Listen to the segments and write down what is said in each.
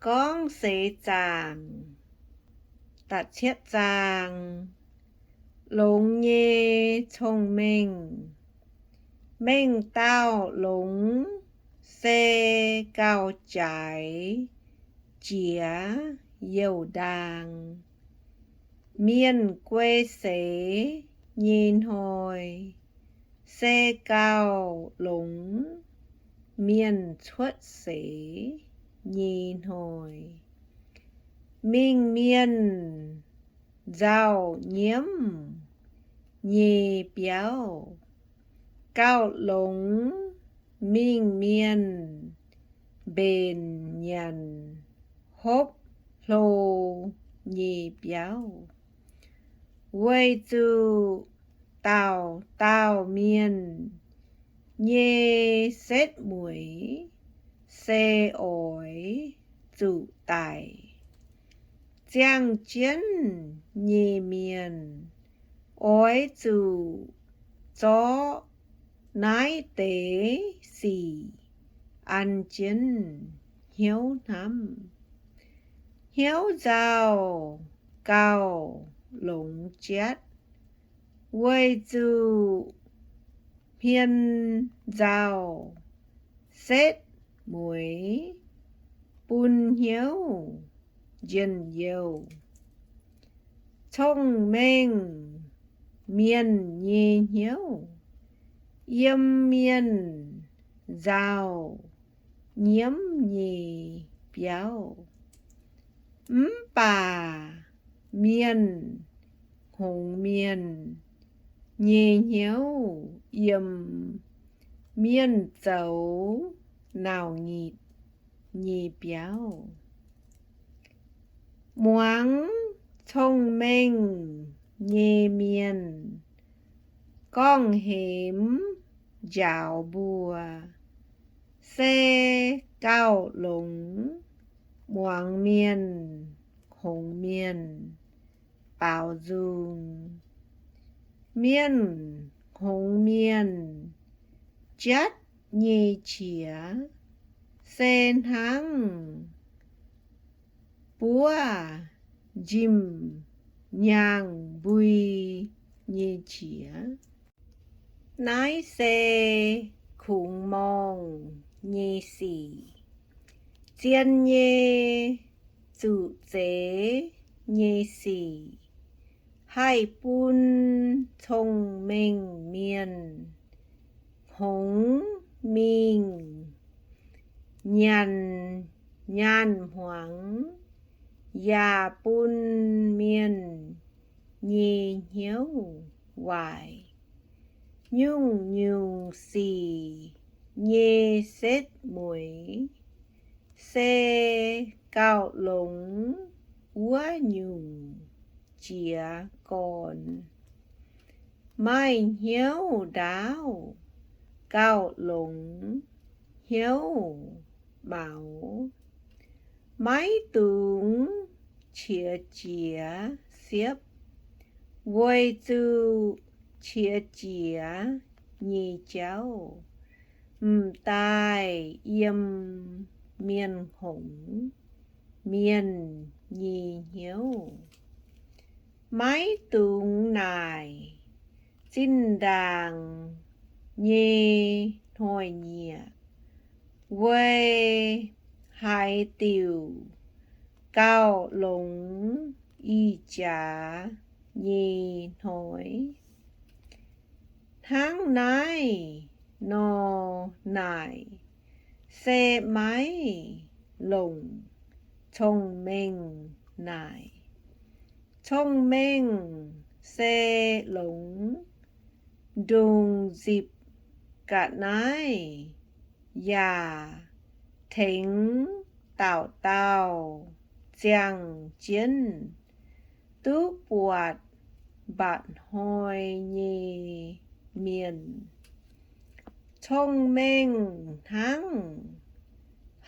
Gorngv Seix Zaangc. Da'cietv zaang. Longx nyei cong-mengh. Mengh dauh longx se gauh jaaix jiex youh ndaang. Mienh guei seix nyei hnoi se gauh longx mienh cuotv seix nyei hnoi. Mingh mienh nzauh nyiemv nyei biauv gauh longx mingh mienh mbenc nyanc hopv hlo nyei biauv, weic zuqc dauh dauh mienh nyei setv mueiz se oix zuqc daic. Ziangh jienv nyei mienh oix zuqc zorqv naaiv deix sic an jienv hnyouv hnamv. Hnyouv nzauh gauh longx jatv, weic zuqc hmien nzauh setv mueiz bun hnyouv njien-youh. Cong-mengh mienh nyei hnyouv yiem mienh nzauh nyiemv nyei biauv, mv baac mienh hngongx mienh nyei hnyouv yiem mienh zoux nauc nyitc nyei biauv. Muangx cong-mengh nyei mienh gorngv-hemx njaaux mbuo se gauh longx muangx mienh hngongx mienh baaux nzung. Mienh hngongx mienh jatv nyei qiex se hnangv buov njimv-nyaangh mbui nyei qiex. Naaiv se kungx-morngh nyei sic. Zien nyei zuqc zeiz nyei sic haih bun cong-mengh mienh hngongx mingh nyanc nyaanh hmuangx, yaac bun mienh nyei hnyouv waaic. Nyungc-nyungc sic nyei setv mueiz se gauh longx wuov nyungc jiez gorn. Maaih hnyouv ndaauv gauh longx hnyouv maux. Maiv dungx qiex jiez siepv, weic zuqc qiex jiez nyei jauv m'daaih yiem mienh hngongx mienh nyei hnyouv. Maiv dungx naaic zinh ndaangc nyei hnoi-nyieqc, weic haaix diuc gauh longx ih jaax nyei hnoi. Hnangv naaiv nor naaic se maiv longc cong-mengh naaic. Cong-mengh se longx ndongc nzipc ga'naaiv yaac tengx dauh dauh ziangh jienv duqv buatc mba'hnoi nyei mienh. Cong-mengh hnangv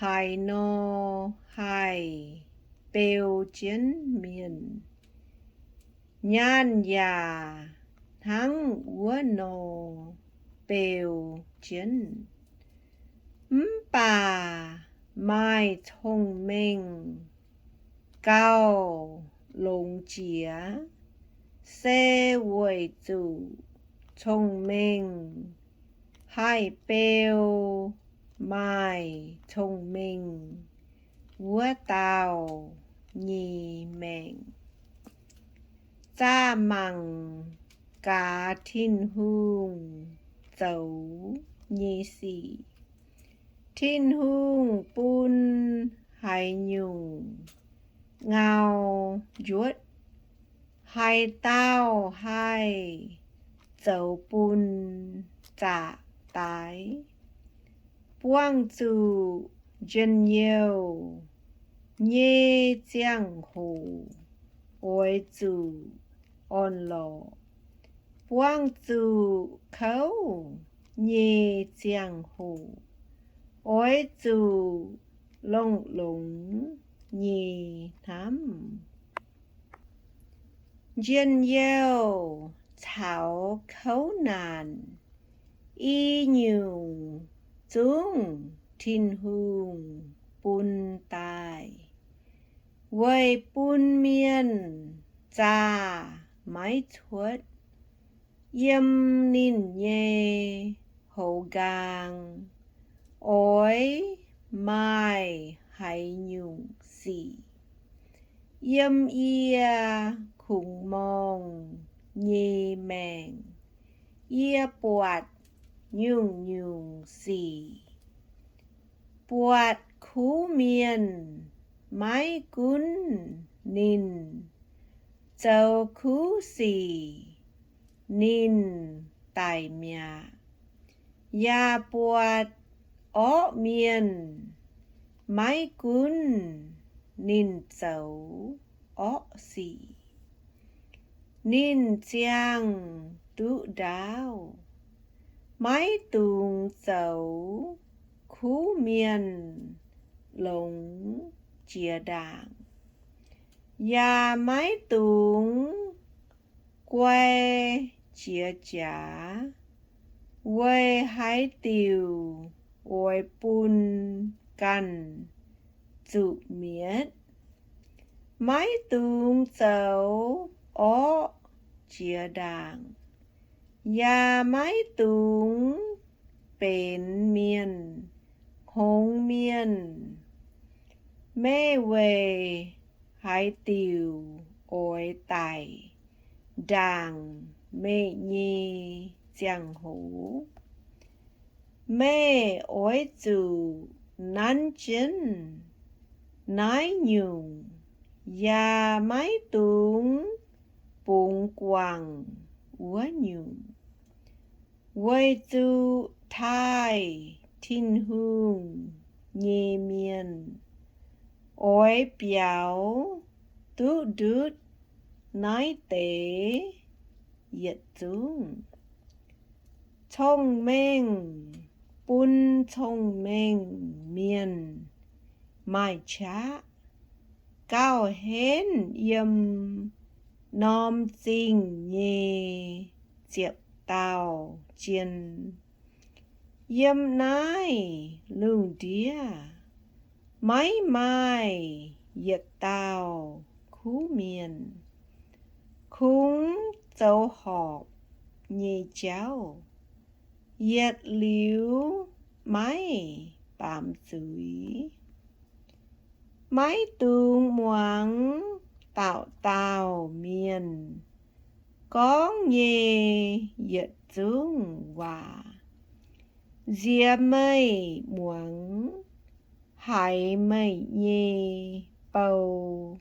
haaix nor haih beu jienv mienh, nyaanh yaac hnangv wuov nor beu jienv. Mv baac maaih cong-mengh gauh longx jiex, se weic zuqc cong-mengh haih beu maaih cong-mengh wuov dauh nyei maengc. Zaah mangc gaax Tin-Hungh zoux nyei sic. Tin-Hungh bun haaix nyungc ngau njuotv, haaix dauh haih zoux bun zaqc daaih? Buangh zuqc njien-youh nyei ziangh hoc oix zuqc orn-lorqc. Buangh zuqc kouv nyei ziangh hoc oix zuqc longx-longx nyei hnamv. Njien-youh caux kouv naanc i nyungc zungv Tin-Hungh bun daaih, weic bun mienh zaah maiv cuotv. Yiem ninh nyei hoz nqaang oix maaih haaix nyungc sic? Yiem yie kungx-morngh nyei maengc, yie buatc nyungc-nyungc sic. Buatc kuv mienh, maiv gunv ninh zoux kuv sic, ninh daic mi'aqv. Yaac buatc orqv mienh, maiv gunv ninh zoux orqv sic, ninh ziangh duqv ndaauv. Maiv dungx zoux kuv mienh longx jiex ndaangc, yaac maiv dungx guai jiex jaax, weic haaix diuc oix bun ganh zuqc mietv. Maiv dungx zoux orqv jiex ndaangc, yaac maiv dungx benx mienh hngongx mienh. Meih weic haaix diuc oix daic ndaangc meih nyei ziangh hoc? Meih oix zuqc nanv jienv naaiv nyungc, yaac maiv dungx bungx guangc wuov nyungc, weic zuqc taaih Tin-Hungh nyei mienh oix biaux duqv ndutv naaiv deix yietc zungv. Cong-mengh bun cong-mengh mienh maaih qaqv, gauh henv yiem norm zingh nyei ziepc dauh jien. Yiem naaiv lungh ndiev maiv maaih yietc dauh kuv mienh, kungx zoux horpc nyei jauv, yietc liuz maiv baamz zuiz. Maiv dungx muangx dauh dauh mienh gorngv nyei yietc zungv waac. Nziex meih muangx, haiz meih nyei bou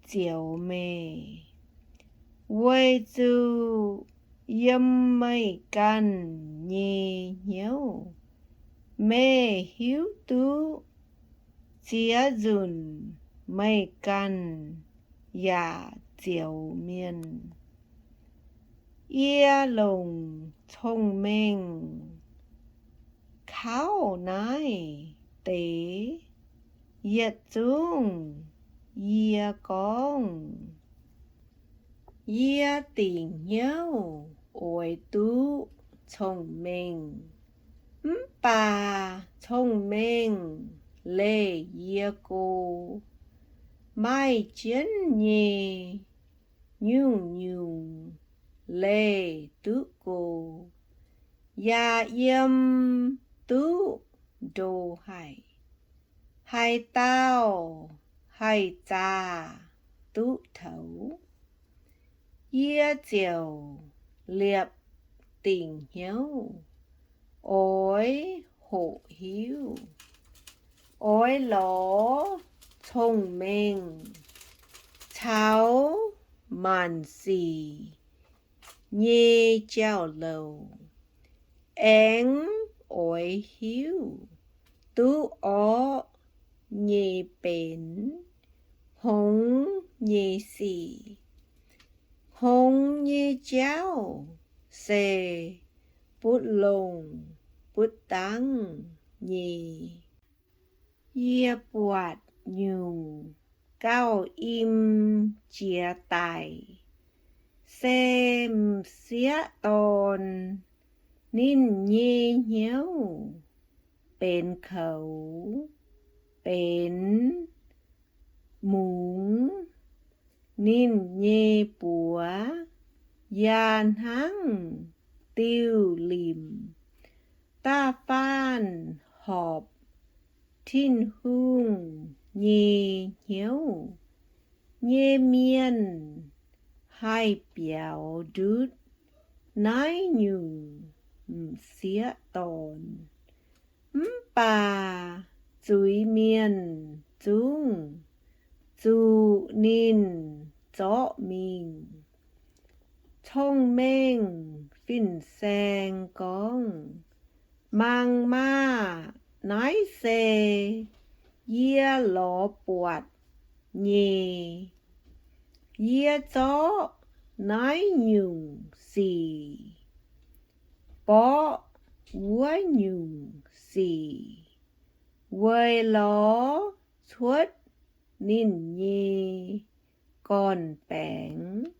zioux meih, weic zuqc yiem meih ganh nyei hnyouv meih hiuv duqv ziex nzunc meih ganh yaac zioux mienh. Yie longc cong-mengh kauv naaiv deix yietc zungv yie gorngv. Yie dingc hnyouv oix duqv cong-mengh, mv baac cong-mengh leih yie go. Maaih jienv nyei nyungc-nyungc leih duqv go, yaac yiem duqv ndo haic. Haaix dauh haih zaah duqv taux, yie ziouc liepc dingc hnyouv oix hoqc hiuv. Oix lorz cong-mengh caux maanc sic nyei jauv-louc, aengx oix hiuv duqv orqv nyei benx hngongx nyei sic. Hngongx nyei jauv se butv longh butv dangv nyei. Yie buatc nyungc gauh im jiex daic, se m'sieqv dorn. Ninh nyei hnyouv benx koux, benx mungz. Ninh nyei buoz yaac hnangv diuh limc, da'faanh horpc Tin-Hungh nyei hnyouv nyei mienh haih biaux ndutv naaiv nyungc m'sieqv dorn. Mv baac zuiz-mienh zungv zuqc ninh zorqv mingh. Cong-mengh fin-saeng gorngv, Mangc maah! Naaiv se yie lorz buatc nyei. Yie zorqv naaiv nyungc sic borqv wuov nyungc sic weic lorz cuotv ninh nyei gorn-baengx.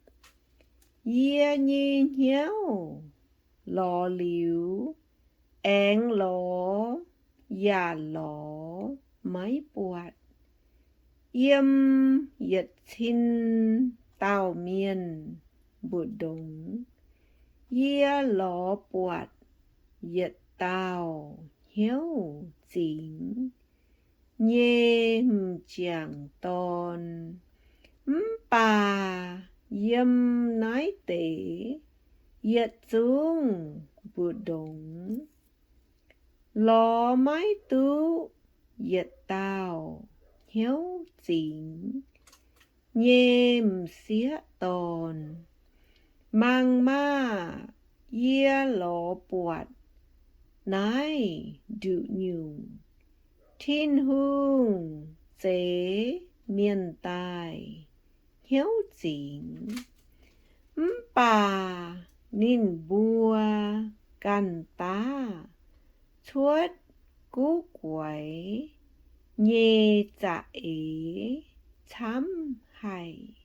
Yie nyei hnyouv lorz liuz aengx lorz yaac lorz maiv buatc. Yiem yietc cin dauh mienh mbu'ndongx, yie lorz buatc yietc dauh hnyouv zingx nyei m'jangc dorn. Mv baac yiem naaiv deix yietc zungv mbu'ndongx, lorz maiv duqv yietc dauh hnyouv zingx nyei m'sieqv dorn. Mangc maah! Yie lorz buatc naaiv nduqc nyungc, Tin-Hungh zeix mienh daaih hnyouv zingx. Mv baac ninh mbuo ganh daav cuotv guv guaix nyei za'eix camv haic.